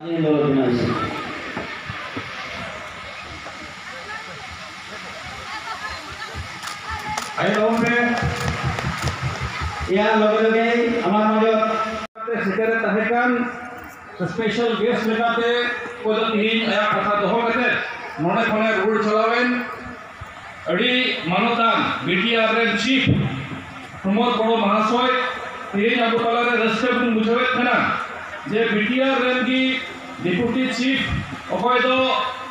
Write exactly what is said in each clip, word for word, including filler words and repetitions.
ᱟᱹᱞᱤᱧ ᱫᱚ ᱵᱮᱱᱟᱣ ᱦᱤᱥᱟᱹᱵ᱾ ᱟᱭᱳ ᱛᱟᱵᱚᱱ ᱯᱮ᱾ ᱮᱭᱟ ᱞᱚᱜᱮ ᱞᱚᱜᱮ ᱟᱢᱟᱨ ᱢᱟᱡᱚᱛ ᱥᱮᱴᱮᱨ ᱛᱟᱦᱮᱸ ᱠᱟᱱ ᱥᱯᱮᱥᱟᱞ ᱜᱮᱥᱴ ᱞᱮᱠᱟᱛᱮ ᱚᱠᱚᱭ ᱫᱚ ᱛᱤᱦᱤᱧ ᱟᱭᱟᱜ ᱠᱟᱛᱷᱟ ᱫᱚᱦᱚ ᱠᱟᱛᱮ ᱱᱚᱰᱮ ᱠᱷᱚᱱᱮ ᱨᱩᱣᱟᱹᱲ ᱪᱟᱞᱟᱣᱮᱱ ᱟᱹᱰᱤ ᱢᱟᱱᱚᱛᱟᱱ ᱵᱤ ᱴᱤ ᱟᱨ ᱨᱮᱱ ᱪᱤᱯ ᱯᱨᱚᱢᱳᱫ ᱵᱚᱲᱚ ᱢᱟᱦᱟᱥᱚᱭ, ᱛᱮᱦᱮᱧ ᱟᱵᱚ ᱛᱟᱞᱟᱨᱮ ᱨᱟᱹᱥᱠᱟᱹ ᱵᱚᱱ ᱵᱩᱡᱷᱟᱹᱣᱮᱫ ᱠᱟᱱᱟ ᱡᱮ ᱵᱤ ᱴᱤ ᱟᱨ ᱨᱮᱱ ᱜᱮ ᱰᱮᱯᱩᱴᱤ ᱪᱤᱯ, ᱚᱠᱚᱭ ᱫᱚ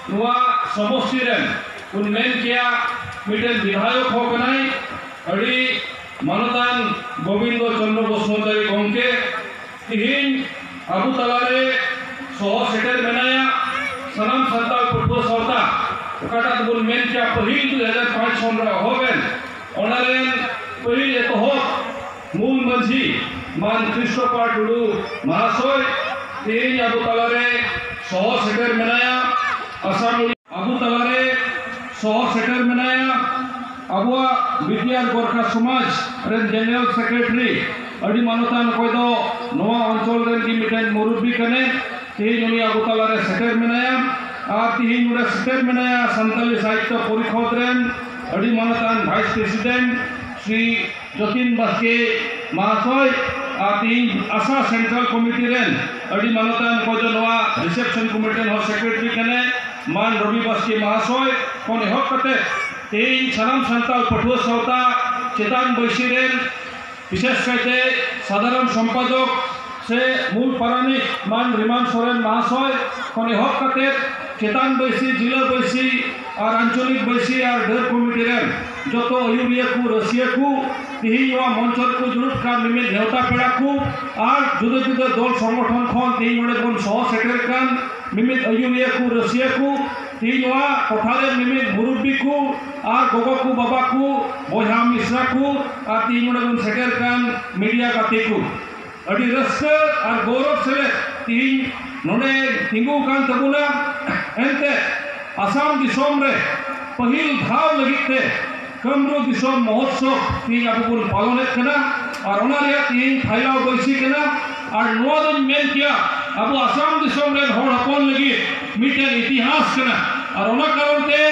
ᱱᱚᱣᱟ ᱥᱚᱢᱚᱥᱴᱤ ᱨᱮᱱ ᱵᱚᱱ ᱢᱮᱱ ᱠᱮᱭᱟ ᱢᱤᱫᱴᱮᱱ ᱵᱤᱫᱷᱟᱭᱚᱠ ᱦᱚᱸ ᱠᱟᱱᱟᱭ, ᱟᱹᱰᱤ ᱢᱟᱱᱚᱛᱟᱱ ᱜᱳᱵᱤᱱᱫᱚ ᱪᱚᱸᱫᱽᱨᱚ ᱵᱚᱥᱩᱢᱚᱛᱟᱨᱤ ᱜᱚᱢᱠᱮ, ᱛᱤᱦᱤᱧ ᱟᱵᱚ ᱛᱟᱞᱟᱨᱮ ᱥᱚᱦᱚᱨ ᱥᱮᱴᱮᱨ ᱢᱮᱱᱟᱭᱟ᱾ ᱥᱟᱱᱟᱢ ᱥᱟᱱᱛᱟᱲ ᱯᱟᱹᱴᱷᱩᱣᱟᱹ ᱥᱟᱶᱛᱟ, ᱚᱠᱟᱴᱟᱜ ᱫᱚᱵᱚᱱ ᱢᱮᱱ ᱠᱮᱭᱟ ᱯᱟᱹᱦᱤᱞ ᱫᱩ ᱦᱟᱡᱟᱨ ᱯᱟᱸᱪ ᱥᱚᱱ ᱨᱮ ᱮᱦᱚᱵ ᱮᱱ, ᱚᱱᱟ ᱨᱮᱱ ᱯᱟᱹᱦᱤᱞ ᱮᱛᱚᱦᱚᱵ ᱢᱩᱞ ᱢᱟᱹᱡᱷᱤ ᱢᱟᱱ ᱠᱨᱤᱥᱴᱳᱯᱟᱞ ᱴᱩᱰᱩ ᱢᱟᱦᱟᱥᱚᱭ, ᱛᱮᱦᱮᱧ ᱟᱵᱚ ᱛᱟᱞᱟᱨᱮ ᱥᱚᱦᱚᱨ ᱥᱮᱴᱮᱨ ᱢᱮᱱᱟᱭᱟ᱾ ᱟᱥᱟᱢ ᱟᱵᱚ ᱛᱟᱞᱟᱨᱮ ᱥᱚᱦᱚᱨ ᱥᱮᱴᱮᱨ ᱢᱮᱱᱟᱭᱟ ᱟᱵᱚᱣᱟᱜ ᱵᱤ ᱴᱤ ᱟᱨ ᱜᱚᱨᱠᱷᱟ ᱥᱚᱢᱟᱡᱽ ᱨᱮᱱ ᱡᱮᱱᱟᱨᱮᱞ ᱥᱮᱠᱨᱮᱴᱟᱨᱤ, ᱟᱹᱰᱤ ᱢᱟᱱᱚᱛᱟᱱ, ᱚᱠᱚᱭ ᱫᱚ ᱱᱚᱣᱟ ᱚᱧᱪᱚᱞ ᱨᱮᱱ ᱜᱮ ᱢᱤᱫᱴᱮᱱ ᱢᱩᱨᱩᱵᱵᱤ ᱠᱟᱱᱟᱭ᱾ ᱛᱮᱦᱮᱧ ᱩᱱᱤ ᱟᱵᱚ ᱛᱟᱞᱟᱨᱮ ᱥᱮᱴᱮᱨ ᱢᱮᱱᱟᱭᱟ᱾ ᱟᱨ ᱛᱮᱦᱮᱧ ᱱᱚᱰᱮ ᱥᱮᱴᱮᱨ ᱢᱮᱱᱟᱭᱟ ᱥᱟᱱᱛᱟᱞᱤ ᱥᱟᱦᱤᱛᱭᱚ ᱯᱚᱨᱤᱥᱚᱫᱽ ᱨᱮᱱ ᱟᱹᱰᱤ ᱢᱟᱱᱚᱛᱟᱱ ᱵᱷᱟᱭᱤᱥ ᱯᱨᱮᱥᱤᱰᱮᱱᱴ ᱥᱨᱤ ᱡᱚᱛᱤᱱ ᱵᱟᱥᱠᱮ ᱢᱟᱦᱟᱥᱚᱭ, ᱟᱨ ᱛᱮᱦᱮᱧ ᱟᱥᱟ ᱥᱮᱱᱴᱨᱟᱞ ᱠᱚᱢᱤᱴᱤ ᱨᱮᱱ ᱟᱹᱰᱤ ᱢᱟᱱᱚᱛᱟᱱ, ᱚᱠᱚᱭ ᱫᱚ ᱱᱚᱣᱟ ᱨᱤᱥᱮᱯᱥᱚᱱ ᱠᱚᱢᱤᱴᱤ ᱨᱮᱱ ᱦᱚᱸ ᱥᱮᱠᱨᱮᱴᱟᱨᱤ ᱠᱟᱱᱟᱭ, ᱢᱟᱱ ᱨᱚᱵᱤ ᱵᱟᱥᱠᱮ ᱢᱟᱦᱟᱥᱚᱭ ᱠᱷᱚᱱ ᱮᱦᱚᱵ ᱠᱟᱛᱮ ᱛᱮᱦᱮᱧ ᱥᱟᱱᱟᱢ ᱥᱟᱱᱛᱟᱲ ᱯᱟᱹᱴᱷᱩᱣᱟᱹ ᱥᱟᱶᱛᱟ ᱪᱮᱛᱟᱱ ᱵᱟᱹᱭᱥᱤ ᱨᱮᱱ, ᱵᱤᱥᱮᱥ ᱠᱟᱭᱛᱮ ᱥᱟᱫᱷᱟᱨᱚᱱ ᱥᱚᱢᱯᱟᱫᱚᱠ ᱥᱮ ᱢᱩᱞ ᱯᱟᱨᱟᱱᱤᱠ ᱢᱟᱱ ᱨᱤᱢᱟᱱ ᱥᱚᱨᱮᱱ ᱢᱟᱦᱟᱥᱚᱭ ᱠᱷᱚᱱ ᱮᱦᱚᱵ ᱠᱟᱛᱮ ᱪᱮᱛᱟᱱ ᱵᱟᱹᱭᱥᱤ, ᱡᱤᱞᱟᱹ ᱵᱟᱹᱭᱥᱤ ᱟᱨ ᱟᱧᱪᱚᱞᱤᱠ ᱵᱟᱹᱭᱥᱤ ᱟᱨ ᱰᱟᱹᱨ ᱠᱚᱢᱤᱴᱤ ᱨᱮᱱ ᱡᱚᱛᱚ ᱟᱹᱭᱩᱨᱤᱭᱟᱹ ᱠᱚ, ᱨᱟᱹᱥᱤᱭᱟᱹ ᱠᱚ, ᱛᱮᱦᱮᱧ ᱱᱚᱣᱟ ᱢᱚᱧᱪᱚ ᱨᱮᱠᱚ ᱫᱩᱲᱩᱵ ᱠᱟᱱ ᱢᱤᱢᱤᱫ ᱱᱮᱣᱛᱟ ᱯᱮᱲᱟ ᱠᱚ ᱟᱨ ᱡᱩᱫᱟᱹ ᱡᱩᱫᱟᱹ ᱫᱚᱞ ᱥᱚᱝᱜᱚᱴᱷᱚᱱ ᱠᱷᱚᱱ ᱛᱮᱦᱮᱧ ᱱᱚᱰᱮ ᱵᱚᱱ ᱥᱚᱦᱚ ᱥᱮᱴᱮᱨ ᱠᱟᱱ ᱢᱤᱢᱤᱫ ᱟᱹᱭᱩᱨᱤᱭᱟᱹ ᱠᱚ, ᱨᱟᱹᱥᱤᱭᱟᱹ ᱠᱚ, ᱛᱮᱦᱮᱧ ᱱᱚᱣᱟ ᱴᱚᱴᱷᱟ ᱨᱮ ᱢᱤᱢᱤᱫ ᱢᱩᱨᱩᱵᱵᱤ ᱠᱚ ᱟᱨ ᱜᱚᱜᱚ ᱠᱚ, ᱵᱟᱵᱟ ᱠᱚ, ᱵᱚᱭᱦᱟ ᱢᱤᱥᱨᱟ ᱠᱚ ᱟᱨ ᱛᱮᱦᱮᱧ ᱱᱚᱰᱮ ᱵᱚᱱ ᱥᱮᱴᱮᱨ ᱠᱟᱱ ᱢᱤᱰᱤᱭᱟ ᱜᱟᱛᱮ ᱠᱚ, ᱟᱹᱰᱤ ᱨᱟᱹᱥᱠᱟᱹ ᱟᱨ ᱜᱚᱨᱚᱵᱽ ᱥᱮᱞᱮᱫ ᱛᱮᱦᱮᱧ ᱱᱚᱰᱮ ᱛᱤᱸᱜᱩ ᱟᱠᱟᱱ ᱛᱟᱵᱚᱱᱟ᱾ ᱮᱱᱛᱮ ᱟᱥᱟᱢ ᱫᱤᱥᱚᱢ ᱨᱮ ᱯᱟᱹᱦᱤᱞ ᱫᱷᱟᱣ ᱞᱟᱹᱜᱤᱫ ᱛᱮ ᱠᱟᱹᱢᱨᱩ ᱫᱤᱥᱚᱢ ᱢᱚᱦᱳᱛᱥᱚᱵ ᱛᱮᱦᱮᱧ ᱟᱵᱚ ᱵᱚᱱ ᱯᱟᱞᱚᱱᱮᱫ ᱠᱟᱱᱟ᱾ ᱟᱨ ᱚᱱᱟ ᱨᱮᱭᱟᱜ ᱛᱮᱦᱮᱧ ᱯᱷᱟᱭᱞᱟᱣ ᱵᱟᱹᱭᱥᱤ ᱠᱟᱱᱟ᱾ ᱟᱨ ᱱᱚᱣᱟ ᱫᱚᱧ ᱢᱮᱱ ᱠᱮᱭᱟ, ᱟᱵᱚ ᱟᱥᱟᱢ ᱫᱤᱥᱚᱢ ᱨᱮᱱ ᱦᱚᱲ ᱦᱚᱯᱚᱱ ᱞᱟᱹᱜᱤᱫ ᱢᱤᱫᱴᱮᱱ ᱤᱛᱤᱦᱟᱥ ᱠᱟᱱᱟ᱾ ᱟᱨ ᱚᱱᱟ ᱠᱟᱨᱚᱱ ᱛᱮ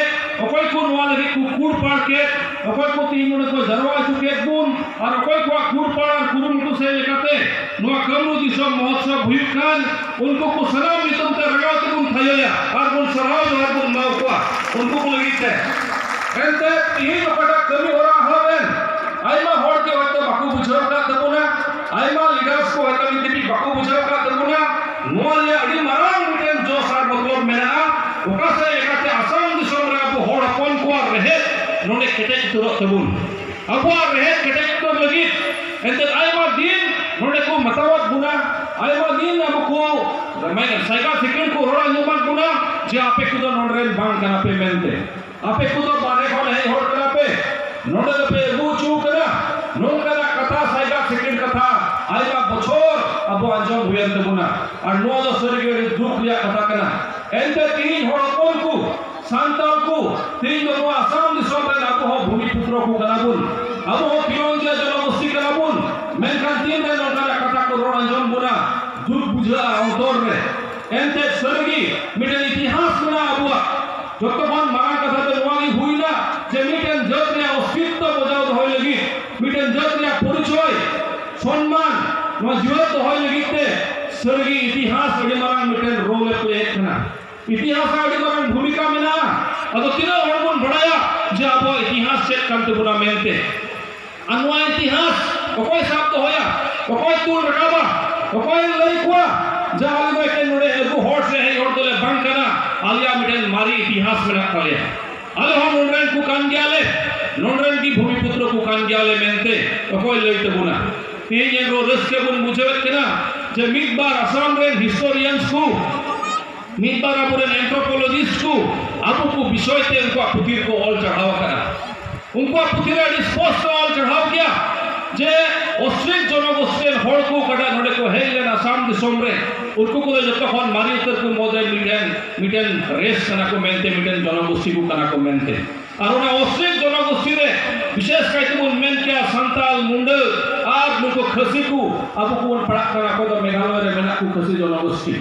ᱚᱠᱚᱭ ᱠᱚ ᱱᱚᱣᱟ ᱞᱟᱹᱜᱤᱫ ᱠᱚ ᱠᱩᱲ ᱯᱟᱲ ᱠᱮᱫ, ᱚᱠᱚᱭ ᱠᱚ ᱛᱤᱦᱤᱧ ᱱᱚᱰᱮ ᱠᱚ ᱡᱟᱨᱣᱟ ᱦᱚᱪᱚ ᱠᱮᱫ ᱵᱚᱱ, ᱟᱨ ᱚᱠᱚᱭ ᱠᱚᱣᱟᱜ ᱠᱩᱲ ᱯᱟᱲ ᱟᱨ ᱠᱩᱨᱩᱢᱩᱴᱩ ᱥᱮᱫ ᱞᱮᱠᱟᱛᱮ ᱱᱚᱣᱟ ᱠᱟᱢᱨᱩ ᱫᱤᱥᱚᱢ ᱢᱚᱦᱚᱛᱥᱚᱵ ᱦᱩᱭᱩᱜ ᱠᱟᱱ, ᱩᱱᱠᱩ ᱠᱚ ᱥᱟᱱᱟᱢ ᱧᱩᱛᱩᱢ ᱛᱮ ᱨᱟᱜᱟᱣ ᱛᱮᱵᱚᱱ ᱛᱷᱟᱭᱚᱭᱟ ᱟᱨ ᱵᱚᱱ ᱥᱟᱨᱦᱟᱣ ᱡᱚᱦᱟᱨ ᱵᱚᱱ ᱮᱢᱟ ᱠᱚᱣᱟ ᱩᱱᱠᱩ ᱠᱚ ᱞᱟᱹᱜᱤᱫ ᱛᱮ᱾ ᱮᱱᱛᱮ ᱛᱤᱦᱤᱧ ᱚᱠᱟᱴᱟᱜ ᱠᱟᱹᱢᱤ ᱦᱚᱨᱟ ᱦᱚᱸ ᱮᱱ ᱟᱭᱢᱟ ᱦᱚᱲ ᱜᱮ ᱦᱚᱭᱛᱳ ᱵᱟᱠᱚ ᱵᱩᱡᱷᱟᱹᱣ ᱟᱠᱟᱫ ᱛᱟᱵᱚᱱᱟ, ᱟᱭᱢᱟ ᱞᱤᱰᱟᱨᱥ ᱠᱚ ᱦᱚᱭᱛᱳ ᱱᱤᱛ ᱫᱷᱟᱹᱵᱤᱡ ᱵᱟᱠᱚ ᱵᱩᱡᱷᱟᱹᱣ ᱟᱠᱟᱫ ᱛᱟᱵᱚᱱᱟ᱾ ᱱᱚᱣᱟ ᱨᱮᱭᱟᱜ ᱟᱹᱰᱤ ᱢᱟᱨᱟᱝ ᱢᱤᱫᱴᱮᱱ ᱡᱚᱥ ᱟᱨ ᱢᱚᱛᱞᱚᱵ ᱢᱮᱱᱟᱜᱼᱟ᱾ ᱚᱠᱟ ᱥᱮᱫ ᱞᱮᱠᱟᱛᱮ ᱟᱥᱟᱢ ᱫᱤᱥᱚᱢ ᱨᱮ ᱟᱵᱚ ᱦᱚᱲ ᱦᱚᱯᱚᱱ ᱠᱚᱣᱟᱜ ᱨᱮᱦᱮᱫ ᱱᱚᱰᱮ ᱠᱮᱴᱮᱡ ᱩᱛᱟᱹᱨᱚᱜ ᱛᱟᱵᱚᱱ, ᱟᱵᱚᱣᱟᱜ ᱨᱮᱦᱮᱫ ᱠᱮᱴᱮᱡ ᱩᱛᱟᱹᱨ ᱞᱟᱹᱜᱤᱫ᱾ ᱮᱱᱛᱮᱫ ᱟᱭᱢᱟ ᱫᱤᱱ ᱱᱚᱰᱮ ᱠᱚ ᱢᱮᱛᱟᱣᱟᱫ ᱵᱚᱱᱟ, ᱟᱭᱢᱟ ᱫᱤᱱ ᱟᱵᱚ ᱠᱚ ᱢᱟᱱᱮ ᱥᱟᱭᱜᱟ ᱥᱤᱠᱟᱹᱲ ᱠᱚ ᱨᱚᱲ ᱟᱸᱡᱚᱢᱟᱫ ᱵᱚᱱᱟ ᱡᱮ ᱟᱯᱮ ᱠᱚᱫᱚ ᱱᱚᱰᱮ ᱨᱮᱱ ᱵᱟᱝ ᱠᱟᱱᱟ ᱯᱮ ᱢᱮᱱᱛᱮ᱾ ᱟᱯᱮ ᱠᱚᱫᱚ ᱵᱟᱦᱨᱮ ᱠᱷᱚᱱ ᱦᱮᱡ ᱦᱚᱲ ᱠᱟᱱᱟ ᱯᱮ, ᱱᱚᱰᱮ ᱫᱚᱯᱮ ᱟᱹᱜᱩ ᱦᱚᱪᱚ ᱠᱟᱱᱟ᱾ ᱱᱚᱝᱠᱟᱱᱟᱜ ᱠᱟᱛᱷᱟ, ᱥᱟᱭᱜᱟ ᱥᱤᱠᱟᱹᱲ ᱠᱟᱛᱷᱟ ᱟᱭᱢᱟ ᱵᱚᱪᱷᱚᱨ ᱟᱵᱚ ᱟᱸᱡᱚᱢ ᱦᱩᱭᱮᱱ ᱛᱟᱵᱚᱱᱟ᱾ ᱟᱨ ᱱᱚᱣᱟ ᱫᱚ ᱥᱟᱹᱨᱤᱜᱮ ᱟᱹᱰᱤ ᱫᱩᱠ ᱨᱮᱭᱟᱜ ᱠᱟᱛᱷᱟ ᱠᱟᱱᱟ᱾ ᱮᱱᱛᱮ ᱛᱤᱦᱤᱧ ᱦᱚᱲ ᱦᱚᱯᱚᱱ ᱠᱚ, ᱥᱟᱱᱛᱟᱲ ᱠᱚ, ᱛᱤᱦᱤᱧ ᱫᱚ ᱱᱚᱣᱟ ᱟᱥᱟᱢ ᱫᱤᱥᱚᱢ ᱨᱮᱱ ᱟᱵᱚ ᱦᱚᱸ ᱵᱷᱩᱢᱤ ᱯᱩᱛᱨᱚ ᱠᱚ ᱠᱟᱱᱟ ᱵᱚᱱ, ᱟᱵᱚ ᱦᱚᱸ ᱠᱷᱤᱞᱚᱱᱡᱤᱭᱟ ᱡᱚᱱᱚᱜᱳᱥᱴᱤ ᱠᱟᱱᱟ ᱵᱚᱱ᱾ ᱢᱮᱱᱠᱷᱟᱱ ᱛᱤᱱᱨᱮ ᱱᱚᱝᱠᱟᱱᱟᱜ ᱠᱟᱛᱷᱟ ᱠᱚ ᱨᱚᱲ ᱟᱸᱡᱚᱢ ᱵᱚᱱᱟ, ᱫᱩᱠ ᱵᱩᱡᱷᱟᱹᱜᱼᱟ ᱚᱱᱛᱚᱨ ᱨᱮ᱾ ᱮᱱᱛᱮ ᱥᱟᱹᱨᱤᱜᱮ ᱢᱤᱫᱴᱮᱱ ᱤᱛᱤᱦᱟᱥ ᱢᱮᱱᱟᱜᱼᱟ ᱟᱵᱚᱣᱟᱜ᱾ ᱡᱚᱛᱚ ᱠᱷᱚᱱ ᱢᱟᱨᱟᱝ ᱠᱟᱛᱷᱟ ᱫᱚ ᱱᱚᱣᱟ ᱜᱮ ᱦᱩᱭᱱᱟ ᱡᱮ ᱢᱤᱫᱴᱮᱱ ᱡᱟᱹᱛ ᱨᱮᱭᱟᱜ ᱚᱥᱛᱤᱛᱛᱚ ᱵᱚᱡᱟᱣ ᱫᱚᱦᱚᱭ ᱞᱟᱹᱜᱤᱫ, ᱢᱤᱫᱴᱮᱱ ᱡᱟᱹᱛ ᱨᱮᱭᱟᱜ ᱯᱚᱨᱤᱪᱚᱭ, ᱥᱚᱱᱢᱟᱱ, ᱱᱚᱣᱟ ᱡᱤᱣᱮᱫ ᱫᱚᱦᱚᱭ ᱞᱟᱹᱜᱤᱫ ᱛᱮ ᱥᱟᱹᱨᱤᱜᱮ ᱤᱛᱤᱦᱟᱥ ᱟᱹᱰᱤ ᱢᱟᱨᱟᱝ ᱢᱤᱫᱴᱮᱱ ᱨᱳᱞ ᱮ ᱯᱞᱮᱭᱮᱫ ᱠᱟᱱᱟ᱾ ᱤᱛᱤᱦᱟᱥ ᱨᱮ ᱟᱹᱰᱤ ᱢᱟᱨᱟᱝ ᱵᱷᱩᱢᱤᱠᱟ ᱢᱮᱱᱟᱜᱼᱟ᱾ ᱟᱫᱚ ᱛᱤᱱᱟᱹᱜ ᱦᱚᱲ ᱵᱚᱱ ᱵᱟᱲᱟᱭᱟ ᱡᱮ ᱟᱵᱚᱣᱟᱜ ᱤᱛᱤᱦᱟᱥ ᱪᱮᱫ ᱠᱟᱱ ᱛᱟᱵᱚᱱᱟ ᱢᱮᱱᱛᱮ? ᱟᱨ ᱱᱚᱣᱟ ᱤᱛᱤᱦᱟᱥ ᱚᱠᱚᱭ ᱥᱟᱵ ᱫᱚᱦᱚᱭᱟ? ᱚᱠᱚᱭ ᱛᱩᱞ ᱨᱟᱠᱟᱵᱟ? ᱚᱠᱚᱭ ᱞᱟᱹᱭ ᱠᱚᱣᱟ ᱡᱮ ᱟᱞᱮ ᱫᱚ ᱮᱠᱮᱱ ᱱᱚᱰᱮ ᱟᱹᱜᱩ ᱦᱚᱲ ᱥᱮ ᱦᱮᱡ ᱦᱚᱲ ᱫᱚᱞᱮ ᱵᱟᱝ ᱠᱟᱱᱟ, ᱟᱞᱮᱭᱟᱜ ᱢᱤᱫᱴᱮᱱ ᱢᱟᱨᱮ ᱤᱛᱤᱦᱟᱥ ᱢᱮᱱᱟᱜ ᱛᱟᱞᱮᱭᱟ, ᱟᱞᱮ ᱦᱚᱸ ᱱᱚᱰᱮᱱ ᱠᱚ ᱠᱟᱱ ᱜᱮᱭᱟᱞᱮ, ᱱᱚᱰᱮᱱ ᱜᱮ ᱵᱷᱩᱢᱤᱯᱩᱛᱨᱚ ᱠᱚ ᱠᱟᱱ ᱜᱮᱭᱟᱞᱮ ᱢᱮᱱᱛᱮ ᱚᱠᱚᱭ ᱞᱟᱹᱭ ᱛᱟᱵᱚᱱᱟ? ᱛᱮᱦᱮᱧ ᱮᱱᱨᱮᱦᱚᱸ ᱨᱟᱹᱥᱠᱟᱹ ᱵᱚᱱ ᱵᱩᱡᱷᱟᱹᱣᱮᱫ ᱠᱟᱱᱟ ᱡᱮ ᱢᱤᱫ ᱵᱟᱨ ᱟᱥᱟᱢ ᱨᱮᱱ ᱦᱤᱥᱴᱳᱨᱤᱭᱟᱱᱥ ᱠᱚ, ᱢᱤᱫ ᱵᱟᱨ ᱟᱵᱚᱨᱮᱱ ᱮᱱᱛᱷᱨᱳᱯᱳᱞᱚᱡᱤᱥᱴ ᱠᱚ ᱟᱵᱚ ᱠᱚ ᱵᱤᱥᱚᱭ ᱛᱮ ᱩᱱᱠᱩᱣᱟᱜ ᱯᱩᱛᱷᱤ ᱨᱮᱠᱚ ᱚᱞ ᱪᱟᱲᱦᱟᱣ ᱟᱠᱟᱫᱼᱟ᱾ ᱩᱱᱠᱩᱣᱟᱜ ᱯᱩᱛᱷᱤ ᱨᱮ ᱟᱹᱰᱤ ᱥᱯᱚᱥᱴᱚ ᱚᱞ ᱪᱟᱲᱦᱟᱣ ᱜᱮᱭᱟ ᱡᱮ ᱚᱥᱴᱨᱤᱠ ᱡᱚᱱᱚᱜᱳᱥᱴᱤ ᱨᱮᱱ ᱦᱚᱲ ᱠᱚ ᱚᱠᱟᱴᱟᱜ ᱱᱚᱰᱮ ᱠᱚ ᱦᱮᱡ ᱞᱮᱱ ᱟᱥᱟᱢ ᱫᱤᱥᱚᱢ ᱨᱮ, ᱩᱱᱠᱩ ᱠᱚᱫᱚ ᱡᱚᱛᱚ ᱠᱷᱚᱱ ᱢᱟᱨᱮ ᱩᱛᱟᱹᱨ ᱠᱚ ᱢᱩᱫᱽᱨᱮ ᱢᱤᱫᱴᱮᱱ, ᱢᱤᱫᱴᱮᱱ ᱨᱮᱥ ᱠᱟᱱᱟ ᱠᱚ ᱢᱮᱱᱛᱮ, ᱢᱤᱫᱴᱮᱱ ᱡᱚᱱᱚᱜᱳᱥᱴᱤ ᱠᱚ ᱠᱟᱱᱟ ᱠᱚ ᱢᱮᱱᱛᱮ᱾ ᱟᱨ ᱚᱱᱟ ᱚᱥᱴᱨᱤᱠ ᱡᱚᱱᱚᱜᱳᱥᱴᱤ ᱨᱮ ᱵᱤᱥᱮᱥ ᱠᱟᱭᱛᱮ ᱵᱚᱱ ᱢᱮᱱ ᱠᱮᱭᱟ ᱥᱟᱱᱛᱟᱞ, ᱢᱩᱱᱰᱟᱹ ᱟᱨ ᱱᱩᱠᱩ ᱠᱷᱟᱹᱥᱤ ᱠᱚ, ᱟᱵᱚ ᱠᱚᱵᱚᱱ ᱯᱟᱲᱟᱜ ᱠᱟᱱᱟ, ᱚᱠᱚᱭ ᱫᱚ ᱢᱮᱜᱷᱟᱞᱚᱭ ᱨᱮ ᱢᱮᱱᱟᱜ ᱠᱚ ᱠᱷᱟᱹᱥᱤ ᱡᱚᱱᱚᱜᱳᱥᱴᱤ᱾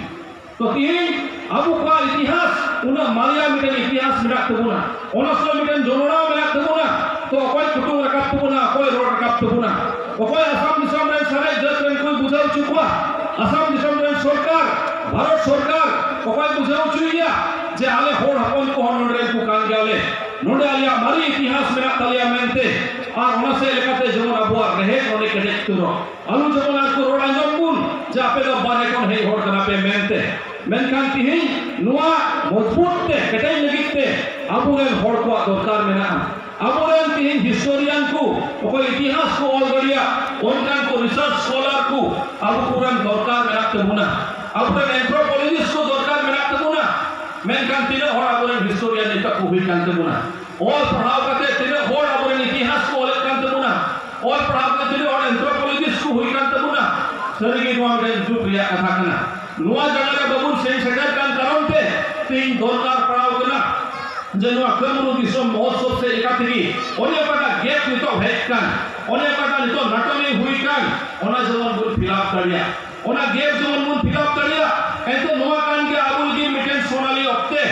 ᱛᱚ ᱛᱤᱦᱤᱧ ᱟᱵᱚ ᱠᱚᱣᱟᱜ ᱤᱛᱤᱦᱟᱥ, ᱩᱱᱟᱹᱜ ᱢᱟᱨᱮᱭᱟᱜ ᱢᱤᱫᱴᱮᱱ ᱤᱛᱤᱦᱟᱥ ᱢᱮᱱᱟᱜ ᱛᱟᱵᱚᱱᱟ, ᱚᱱᱟ ᱥᱟᱞᱟᱜ ᱢᱤᱫᱴᱮᱱ ᱡᱚᱱᱚᱲᱟᱣ ᱢᱮᱱᱟᱜ ᱛᱟᱵᱚᱱᱟ᱾ ᱛᱚ ᱚᱠᱚᱭ ᱠᱩᱴᱩᱝ ᱨᱟᱠᱟᱵ ᱛᱟᱵᱚᱱᱟ, ᱚᱠᱚᱭ ᱨᱚᱲ ᱨᱟᱠᱟᱵ ᱛᱟᱵᱚᱱᱟ, ᱚᱠᱚᱭ ᱟᱥᱟᱢ ᱫᱤᱥᱚᱢ ᱨᱮᱱ ᱥᱟᱨᱮᱡ ᱡᱟᱹᱛ ᱨᱮᱱ ᱠᱚᱭ ᱵᱩᱡᱷᱟᱹᱣ ᱦᱚᱪᱚ ᱠᱚᱣᱟ? ᱟᱥᱟᱢ ᱫᱤᱥᱚᱢ ᱨᱮᱱ ᱥᱚᱨᱠᱟᱨ, ᱵᱷᱟᱨᱚᱛ ᱥᱚᱨᱠᱟᱨ ᱚᱠᱚᱭ ᱵᱩᱡᱷᱟᱹᱣ ᱦᱚᱪᱚᱭᱮᱭᱟ ᱡᱮ ᱟᱞᱮ ᱦᱚᱲ ᱦᱚᱯᱚᱱ ᱠᱚᱦᱚᱸ ᱱᱚᱰᱮ ᱨᱮᱱ ᱠᱚ ᱠᱟᱱ ᱜᱮᱭᱟᱞᱮ, ᱱᱚᱰᱮ ᱟᱞᱮᱭᱟᱜ ᱢᱟᱨᱮ ᱤᱛᱤᱦᱟᱥ ᱢᱮᱱᱟᱜ ᱛᱟᱞᱮᱭᱟ ᱢᱮᱱᱛᱮ, ᱟᱨ ᱚᱱᱟ ᱥᱮᱫ ᱞᱮᱠᱟᱛᱮ ᱡᱮᱢᱚᱱ ᱟᱵᱚᱣᱟᱜ ᱨᱮᱦᱮᱫ ᱱᱚᱰᱮ ᱠᱮᱴᱮᱡ ᱩᱛᱟᱹᱨᱚᱜ? ᱟᱞᱚ ᱡᱮᱢᱚᱱ ᱟᱨ ᱠᱚ ᱨᱚᱲ ᱟᱸᱡᱚᱢ ᱵᱚᱱ ᱡᱮ ᱟᱯᱮ ᱫᱚ ᱵᱟᱨᱦᱮ ᱠᱷᱚᱱ ᱦᱮᱡ ᱦᱚᱲ ᱠᱟᱱᱟ ᱯᱮ ᱢᱮᱱᱛᱮ᱾ ᱢᱮᱱᱠᱷᱟᱱ ᱛᱤᱦᱤᱧ ᱱᱚᱣᱟ ᱢᱚᱡᱽᱵᱩᱛ ᱛᱮ ᱠᱮᱴᱮᱡ ᱞᱟᱹᱜᱤᱫ ᱛᱮ ᱟᱵᱚᱨᱮᱱ ᱦᱚᱲ ᱠᱚᱣᱟᱜ ᱫᱚᱨᱠᱟᱨ ᱢᱮᱱᱟᱜᱼᱟ᱾ ᱟᱵᱚᱨᱮᱱ ᱛᱤᱦᱤᱧ historian ᱠᱚ, ᱚᱠᱚᱭ ᱤᱛᱤᱦᱟᱥ ᱠᱚ ᱚᱞ ᱫᱟᱲᱮᱭᱟᱜ, ᱚᱱᱠᱟᱱ ᱠᱚ research scholar ᱠᱚ ᱟᱵᱚ ᱠᱚᱨᱮᱱ ᱫᱚᱨᱠᱟᱨ ᱢᱮᱱᱟᱜ ᱛᱟᱵᱚᱱᱟ᱾ ᱟᱵᱚᱨᱮᱱ anthropologist ᱠᱚ ᱫᱚᱨᱠᱟᱨ ᱢᱮᱱᱟᱜ ᱛᱟᱵᱚᱱᱟ᱾ ᱢᱮᱱᱠᱷᱟᱱ ᱛᱤᱱᱟᱹᱜ ᱦᱚᱲ ᱟᱵᱚᱨᱮᱱ historian ᱱᱤᱛᱚᱜ ᱠᱚ ᱦᱩᱭ ᱠᱟᱱ ᱛᱟᱵᱚᱱᱟ? ᱚᱞ ᱯᱟᱲᱦᱟᱣ ᱠᱟᱛᱮ ᱛᱤᱱᱟᱹᱜ ᱦᱚᱲ ᱟᱵᱚᱨᱮᱱ ᱤᱛᱤᱦᱟᱥ ᱠᱚ ᱚᱞᱮᱫ ᱠᱟᱱ ᱛᱟᱵᱚᱱᱟ? ᱚᱞ ᱯᱟᱲᱦᱟᱣ ᱠᱟᱛᱮ ᱛᱤᱱᱟᱹᱜ ᱦᱚᱲ anthropologist ᱠᱚ ᱦᱩᱭ ᱠᱟᱱ ᱛᱟᱵᱚᱱᱟ? ᱥᱟᱹᱨᱤᱜᱮ ᱱᱚᱣᱟ ᱢᱤᱫᱴᱮᱱ ᱫᱩᱠ ᱨᱮᱭᱟᱜ ᱠᱟᱛᱷᱟ ᱠᱟᱱᱟ᱾ ᱱᱚᱣᱟ ᱡᱟᱭᱜᱟ ᱨᱮ ᱵᱟᱵᱚᱱ ᱥᱮᱱ ᱥᱮᱴᱮᱨ ᱠᱟᱱ ᱠᱟᱨᱚᱱ ᱛᱮ ᱛᱮᱦᱮᱧ ᱫᱚᱨᱠᱟᱨ ᱯᱟᱲᱟᱣ ᱠᱟᱱᱟ ᱡᱮ ᱱᱚᱣᱟ ᱠᱟᱹᱢᱨᱩ ᱫᱤᱥᱚᱢ ᱢᱚᱦᱳᱛᱥᱚᱵ ᱥᱮ ᱞᱮᱠᱟ ᱛᱮᱜᱮ ᱚᱱᱮ ᱚᱠᱟᱴᱟᱜ gap ᱱᱤᱛᱚᱜ ᱦᱮᱡ ᱠᱟᱱ, ᱚᱱᱮ ᱚᱠᱟᱴᱟᱜ ᱱᱤᱛᱚᱜ ᱱᱟᱴᱚᱱᱤ ᱦᱩᱭ ᱠᱟᱱ, ᱚᱱᱟ ᱡᱮᱢᱚᱱ ᱵᱚᱱ fill up ᱫᱟᱲᱮᱭᱟᱜ, ᱚᱱᱟ gap ᱡᱮᱢᱚᱱ ᱵᱚᱱ fill up ᱫᱟᱲᱮᱭᱟᱜ᱾ ᱮᱱᱛᱮ ᱱᱚᱣᱟ ᱠᱟᱱ ᱜᱮᱭᱟ ᱟᱵᱚ ᱞᱟᱹᱜᱤᱫ ᱢᱤᱫᱴᱮᱱ ᱥᱳᱱᱟᱞᱤ ᱚᱠᱛᱮ᱾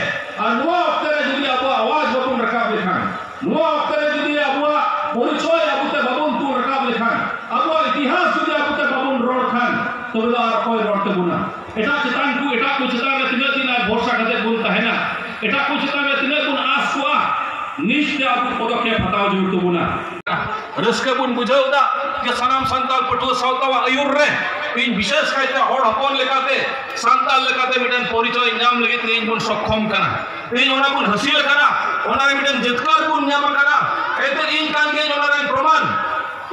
ᱟᱨ ᱱᱚᱣᱟ ᱚᱠᱛᱮ ᱨᱮ ᱡᱩᱫᱤ ᱟᱵᱚᱣᱟᱜ ᱟᱣᱟᱡ ᱵᱟᱵᱚᱱ ᱨᱟᱠᱟᱵ ᱞᱮᱠᱷᱟᱱ, ᱱᱚᱣᱟ ᱚᱠᱛᱮ ᱨᱮ ᱡᱩᱫᱤ ᱟᱵᱚᱣᱟᱜ ᱯᱚᱨᱤᱪᱚᱭ ᱟᱵᱚᱛᱮ ᱵᱟᱵᱚᱱ ᱛᱩᱫ ᱨᱟᱠᱟᱵ ᱞᱮᱠᱷᱟᱱ, ᱟᱵᱚᱣᱟᱜ ᱤᱛᱤᱦᱟᱥ ᱡᱩᱫᱤ ᱟᱵᱚᱛᱮ ᱵᱟᱵᱚᱱ ᱨᱚᱲ ᱠᱷᱟᱱ, ᱛᱚᱵᱮ ᱫᱚ ᱟᱨ ᱚᱠᱚᱭ ᱨᱚᱲ ᱛᱟᱵᱚᱱᱟ? ᱮᱴᱟᱜ ᱪᱮᱛᱟᱱ ᱠᱚ, ᱮᱴᱟᱜ ᱠᱚ ᱪᱮᱛᱟᱱ ᱨᱮ ᱛᱤᱱᱟᱹᱜ ᱫᱤᱱ ᱟᱨ ᱵᱷᱚᱨᱥᱟ ᱠᱟᱛᱮ ᱵᱚᱱ ᱛᱟᱦᱮᱱᱟ? ᱮᱴᱟᱜ ᱠᱚ ᱪᱮᱛᱟᱱ ᱨᱮ ᱛᱤᱱᱟᱹᱜ ᱵᱚᱱ ᱟᱥ ᱠᱚᱜᱼᱟ? ᱱᱤᱡ ᱛᱮ ᱟᱵᱚ ᱯᱚᱫᱚᱠᱷᱮᱯ ᱦᱟᱛᱟᱣ ᱡᱟᱹᱨᱩᱲ ᱛᱟᱵᱚᱱᱟ᱾ ᱨᱟᱹᱥᱠᱟᱹ ᱵᱚᱱ ᱵᱩᱡᱷᱟᱹᱣ ᱮᱫᱟ ᱡᱮ ᱥᱟᱱᱟᱢ ᱥᱟᱱᱛᱟᱲ ᱯᱟᱹᱴᱷᱩᱣᱟᱹ ᱥᱟᱶᱛᱟᱣᱟᱜ ᱟᱹᱭᱩᱨ ᱨᱮ ᱤᱧ ᱵᱤᱥᱮᱥ ᱠᱟᱭᱛᱮ ᱦᱚᱲ ᱦᱚᱯᱚᱱ ᱞᱮᱠᱟᱛᱮ, ᱥᱟᱱᱛᱟᱲ ᱞᱮᱠᱟᱛᱮ ᱢᱤᱫᱴᱮᱱ ᱯᱚᱨᱤᱪᱚᱭ ᱧᱟᱢ ᱞᱟᱹᱜᱤᱫ ᱛᱮ ᱤᱧ ᱵᱚᱱ ᱥᱚᱠᱠᱷᱚᱢ ᱠᱟᱱᱟ, ᱛᱮᱦᱮᱧ ᱚᱱᱟ ᱵᱚᱱ ᱦᱟᱹᱥᱤᱞ ᱟᱠᱟᱱᱟ, ᱚᱱᱟ ᱨᱮ ᱢᱤᱫᱴᱮᱱ ᱡᱤᱛᱠᱟᱹᱨ ᱵᱚᱱ ᱧᱟᱢ ᱟᱠᱟᱫᱟ᱾ ᱮᱱᱛᱮ ᱤᱧ ᱠᱟᱱ ᱜᱤᱭᱟᱹᱧ ᱚᱱᱟ ᱨᱮᱱ ᱯᱨᱚᱢᱟᱱ᱾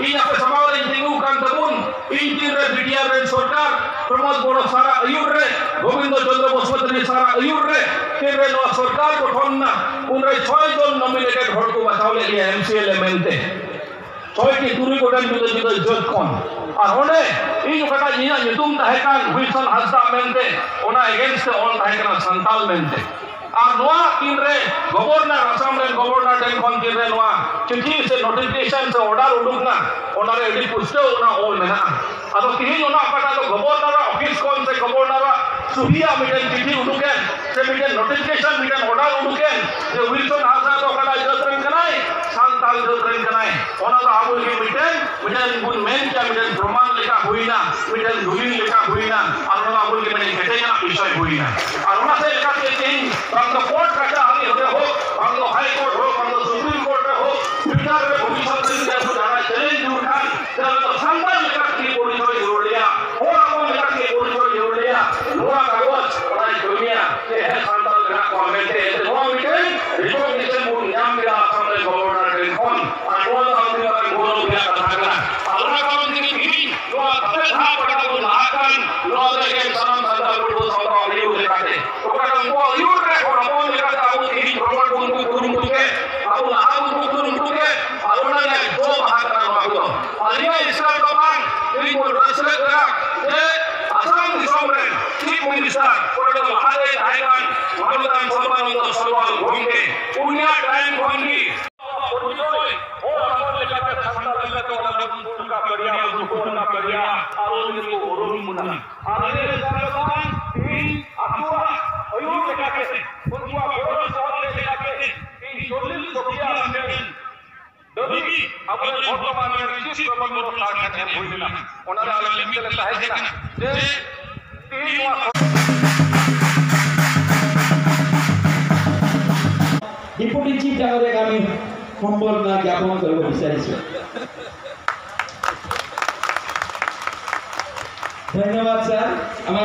ᱤᱧ ᱟᱯᱮ ᱥᱟᱢᱟᱝ ᱨᱮᱧ ᱛᱤᱸᱜᱩ ᱠᱟᱱ ᱛᱟᱵᱚᱱ, ᱤᱧ ᱛᱤᱱᱨᱮ ᱵᱤᱴᱤᱟᱨ ᱨᱮᱱ ᱥᱚᱨᱠᱟᱨ ᱯᱨᱚᱢᱳᱫ ᱵᱚᱲᱚ ᱥᱟᱨᱟ ᱟᱹᱭᱩᱨ ᱨᱮ, ᱜᱳᱵᱤᱱᱫᱚ ᱪᱚᱸᱫᱽᱨᱚ ᱵᱚᱥᱩᱢᱚᱛᱟᱨᱤ ᱥᱟᱨᱟ ᱟᱹᱭᱩᱨ ᱨᱮ ᱛᱤᱱᱨᱮ ᱱᱚᱣᱟ ᱥᱚᱨᱠᱟᱨ ᱜᱚᱴᱷᱚᱱ ᱮᱱᱟ, ᱩᱱᱨᱮ ᱪᱷᱚᱭ ᱡᱚᱱ nominated ᱦᱚᱲ ᱠᱚ ᱵᱟᱪᱷᱟᱣ ᱞᱮᱫ ᱞᱮᱭᱟ MCLA ᱢᱮᱱᱛᱮ᱾ ᱪᱷᱚᱭ ᱴᱤ ᱛᱩᱨᱩᱭ ᱜᱚᱴᱮᱱ ᱡᱩᱫᱟᱹ ᱡᱩᱫᱟᱹ ᱡᱟᱹᱛ ᱠᱷᱚᱱ᱾ ᱟᱨ ᱚᱸᱰᱮ ᱤᱧ ᱚᱠᱟᱴᱟᱜ ᱤᱧᱟᱹᱜ ᱧᱩᱛᱩᱢ ᱛᱟᱦᱮᱸ ᱠᱟᱱ ᱦᱩᱭᱥᱚᱱ ᱦᱟᱸᱥᱫᱟ ᱢᱮᱱᱛᱮ, ᱚᱱᱟ against ᱛᱮ ᱚᱞ ᱛᱟᱦᱮᱸ ᱠᱟᱱᱟ ᱥᱟᱱᱛᱟᱞ ᱢᱮᱱᱛᱮ᱾ ᱟᱨ ᱱᱚᱣᱟ ᱛᱤᱱᱨᱮ ᱜᱚᱵᱚᱨᱱᱚᱨ, ᱟᱥᱟᱢ ᱨᱮᱱ ᱜᱚᱵᱚᱨᱱᱚᱨ ᱴᱷᱮᱱ ᱠᱷᱚᱱ ᱛᱤᱱᱨᱮ ᱱᱚᱣᱟ ᱪᱤᱴᱷᱤ ᱥᱮ notification ᱥᱮ order ᱩᱰᱩᱠ ᱮᱱᱟ, ᱚᱱᱟᱨᱮ ᱟᱹᱰᱤ ᱯᱩᱥᱴᱟᱹᱣ ᱚᱱᱟ ᱚᱞ ᱢᱮᱱᱟᱜᱼᱟ᱾ ᱟᱫᱚ ᱛᱤᱦᱤᱧ ᱚᱱᱟ ᱚᱠᱟᱴᱟᱜ ᱫᱚ ᱜᱚᱵᱚᱨᱱᱚᱨᱟᱜ ᱚᱯᱷᱤᱥ ᱠᱷᱚᱱ ᱥᱮ ᱜᱚᱵᱚᱨᱱᱚᱨᱟᱜ ᱥᱩᱦᱤᱭᱟ ᱢᱤᱫᱴᱮᱱ ᱪᱤᱴᱷᱤ ᱩᱰᱩᱠᱮᱱ, ᱥᱮ ᱢᱤᱫᱴᱮᱱ notification, ᱢᱤᱫᱴᱮᱱ order ᱩᱰᱩᱠᱮᱱ, ᱡᱮ ᱣᱤᱞᱥᱚᱱ ᱦᱟᱸᱥᱫᱟ ᱫᱚ ᱚᱠᱟᱴᱟᱜ ᱡᱟᱹᱛ ᱨᱮᱱ ᱠᱟᱱᱟᱭ? ᱥᱟᱱᱛᱟᱲ ᱡᱟᱹᱛ ᱨᱮᱱ ᱠᱟᱱᱟᱭ᱾ ᱚᱱᱟ ᱫᱚ ᱟᱵᱚ ᱞᱟᱹᱜᱤᱫ ᱢᱤᱫᱴᱮᱱ, ᱢᱤᱫᱴᱮᱱ ᱵᱚᱱ ᱢᱮᱱ ᱠᱮᱭᱟ, ᱢᱤᱫᱴᱮᱱ ᱯᱨᱚᱢᱟᱱ ᱞᱮᱠᱟ ᱦᱩᱭᱱᱟ, ᱢᱤᱫᱴᱮᱱ ᱫᱚᱞᱤᱞ ᱞᱮᱠᱟ ᱦᱩᱭᱱᱟ, ᱟᱨ ᱚᱱᱟ ᱟᱵᱚ ᱞᱟᱹᱜᱤᱫ ᱢᱤᱫᱴᱮᱱ ᱠᱮᱴᱮᱡᱟᱜ ᱵᱤᱥᱚᱭ ᱦᱩᱭᱱᱟ᱾ ᱟᱨ ᱚᱱᱟ ᱥᱮᱫ ᱞᱮᱠᱟᱛᱮ ᱛᱮᱦᱮᱧ ᱵᱟᱝ ᱫᱚ ᱠᱳᱨᱴ ᱠᱟᱪᱷᱟᱨᱤ ᱦᱚᱛᱮ ᱦᱳᱠ, ᱵᱟᱝ ᱫᱚ ᱦᱟᱭ ᱠᱳᱨᱴ ᱦᱳᱠ, ᱵᱟᱝ ᱫᱚ ᱥᱩᱯᱨᱤᱢ ᱠᱳᱨᱴ ᱨᱮ ᱦᱳᱠ, ᱯᱷᱤᱭᱩᱪᱟᱨ ᱨᱮ, ᱵᱷᱚᱵᱤᱥᱥᱚᱛ ᱨᱮ ᱡᱩᱫᱤ ᱟᱵᱚ ᱡᱟᱦᱟᱸᱭ ᱪᱮᱞᱮᱧᱡᱽ ᱡᱩᱲ ᱠᱷᱟᱱ, ᱛᱟᱦᱞᱮ ᱫᱚ ᱥᱟᱱᱛᱟᱲ ᱞᱮᱠᱟ ᱛᱮᱜᱮ ᱯᱚᱨᱤᱪᱚᱭ ᱡᱟᱹᱨᱩᱲ ᱞᱮᱭᱟ, ᱦᱚᱲ ᱦᱚᱯᱚᱱ ᱞᱮᱠᱟ ᱛᱮᱜᱮ ᱯᱚᱨᱤᱪᱚᱭ ᱡᱟᱹᱨᱩᱲ ᱞᱮᱭᱟ᱾ ᱱᱚᱣᱟ ᱠᱟᱜᱚᱡᱽ ᱚᱱᱟᱭ ᱠᱟᱹᱢᱤᱭᱟ ᱡᱮ ᱦᱮᱸ, ᱥᱟᱱᱛᱟᱲ ᱢᱮᱱᱟᱜ ᱠᱚᱣᱟ ᱢᱮᱱᱛᱮ᱾ ᱮᱱᱛᱮ ᱱᱚᱣᱟ ᱢᱤᱫᱴᱮᱱ recognition ᱵᱚᱱ ᱧᱟᱢ ᱠᱮᱫᱟ ᱟᱥᱟᱢ ᱨᱮᱱ ᱜᱚᱵᱷᱚᱨᱱᱚᱨ ᱴᱷᱮᱱ ᱠᱷᱚᱱ, ᱟᱨ ᱱᱚᱣᱟ ᱫᱚ ᱟᱹᱰᱤ ᱢᱟᱨᱟᱝ ᱜᱚᱨᱚᱵᱽ ᱨᱮᱭᱟᱜ ᱠᱟᱛᱷᱟ ᱠᱟᱱᱟ᱾ ᱟᱨ ᱚᱱᱟ ᱠᱟᱨᱚᱱ ᱛᱮᱜᱮ ᱛᱮᱦᱮᱧ ᱱᱚᱣᱟ ᱠᱟᱛᱷᱟ ᱡᱟᱦᱟᱸ ᱯᱟᱲᱦᱟᱣ ᱵᱚᱱ ᱞᱟᱦᱟᱜ ᱠᱟᱱ, ᱱᱚᱣᱟ ᱫᱚ ᱮᱠᱮᱱ ᱥᱟᱱᱟᱢ ᱥᱟᱱᱛᱟᱲ ᱯᱟᱹᱴᱷᱩᱣᱟᱹ ᱥᱟᱶᱛᱟ ᱟᱹᱭᱩᱨ ᱞᱮᱠᱟᱛᱮ ᱚᱠᱟᱴᱟᱜ ᱩᱱᱠᱩᱣᱟᱜ ᱟᱹᱭᱩᱨ ᱨᱮ ᱦᱚᱲ ᱦᱚᱯᱚᱱ ᱞᱮᱠᱟᱛᱮ ᱟᱵᱚ ᱛᱮᱦᱮᱧ ᱯᱨᱚᱠᱚᱴ ᱵᱚᱱ ᱠᱩᱨᱩᱢᱩᱴᱩ ᱠᱮᱫ, ᱟᱵᱚ ᱞᱟᱦᱟ ᱵᱚᱱ ᱠᱩᱨᱩᱢᱩᱴᱩ ᱠᱮᱫ, ᱟᱨ ᱚᱱᱟ ᱨᱮᱭᱟᱜ ᱡᱚ ᱵᱟᱦᱟ ᱠᱟᱱᱟ ᱱᱚᱣᱟ ᱠᱚᱫᱚ᱾ ᱟᱹᱞᱤᱧᱟᱜ ᱤᱥᱠᱟᱨ ᱫᱚ ᱵᱟᱝ, ᱛᱮᱦᱮᱧ ᱵᱚᱱ ᱨᱟᱹᱥᱠᱟᱹᱜ ᱠᱟᱱᱟ ᱡᱮ ᱟᱥᱟᱢ ᱫᱤᱥᱚᱢ ᱨᱮᱱ ᱪᱤᱯ ᱢᱤᱱᱤᱥᱴᱟᱨ ᱚᱠᱚᱭ ᱫᱚ ᱞᱟᱦᱟᱛᱮᱭ ᱛᱟᱦᱮᱸ ᱠᱟᱱ ᱢᱟᱱᱚᱛᱟᱱ ᱥᱚᱨᱵᱟᱱᱚᱱᱫᱚ ᱥᱚᱱᱳᱣᱟᱞ ᱜᱚᱢᱠᱮ, ᱩᱱᱤᱭᱟᱜ ᱴᱟᱭᱤᱢ ᱠᱷᱚᱱ ᱜᱮ ᱯᱚᱨᱤᱪᱚᱭ ᱦᱚᱲ ᱦᱚᱯᱚᱱ ᱞᱮᱠᱟᱛᱮ ᱥᱟᱱᱛᱟᱲ ᱞᱮᱠᱟᱛᱮ ᱚᱱᱟ ᱵᱚᱱ ᱨᱟᱠᱟᱵ ᱫᱟᱲᱮᱭᱟᱜᱼᱟ, ᱵᱚᱱ ᱨᱟᱠᱟᱵ ᱫᱟᱲᱮᱭᱟᱜᱼᱟ, ᱟᱨ ᱩᱱᱤ ᱠᱚ ᱩᱨᱩᱢ ᱵᱚᱱᱟ᱾ ᱟᱨ ᱤᱱᱟᱹ ᱞᱮᱠᱟ ᱛᱮᱫᱚ ᱛᱮᱦᱮᱧ ᱟᱠᱚᱣᱟᱜ ᱟᱹᱭᱩᱨ ᱞᱮᱠᱟᱛᱮ, ᱩᱱᱠᱩᱣᱟᱜ ᱜᱚᱲᱚ ᱥᱚᱦᱚᱫ ᱞᱮᱠᱟᱛᱮ ᱛᱮᱦᱮᱧ ᱪᱚᱞᱞᱤᱥ ᱠᱳᱴᱤ ᱟᱜ ᱢᱤᱫᱴᱮᱱ ᱫᱟᱹᱵᱤ ᱟᱵᱚᱨᱮᱱ ᱵᱚᱨᱛᱚᱢᱟᱱ ᱨᱮᱱ ᱪᱤᱯ ᱠᱚᱢᱟᱱᱰᱟᱨ ᱥᱟᱨ ᱴᱷᱮᱱ ᱮᱢ ᱦᱩᱭ ᱞᱮᱱᱟ᱾ ᱚᱱᱟ ᱨᱮ ᱟᱞᱮ ᱢᱤᱫ ᱛᱮᱞᱮ ᱛᱟᱦᱮᱸ ᱠᱟᱱᱟ ᱡᱮ ᱛᱮᱦᱮᱧ ᱱᱚᱣᱟ ᱰᱮᱯᱩᱴᱤ চিফ ডাঙৰীয়াক আমি সম্বৰ্ধনা জ্ঞাপন কৰিব বিচাৰিছোঁ। ধন্যবাদ ছাৰ। আমাৰ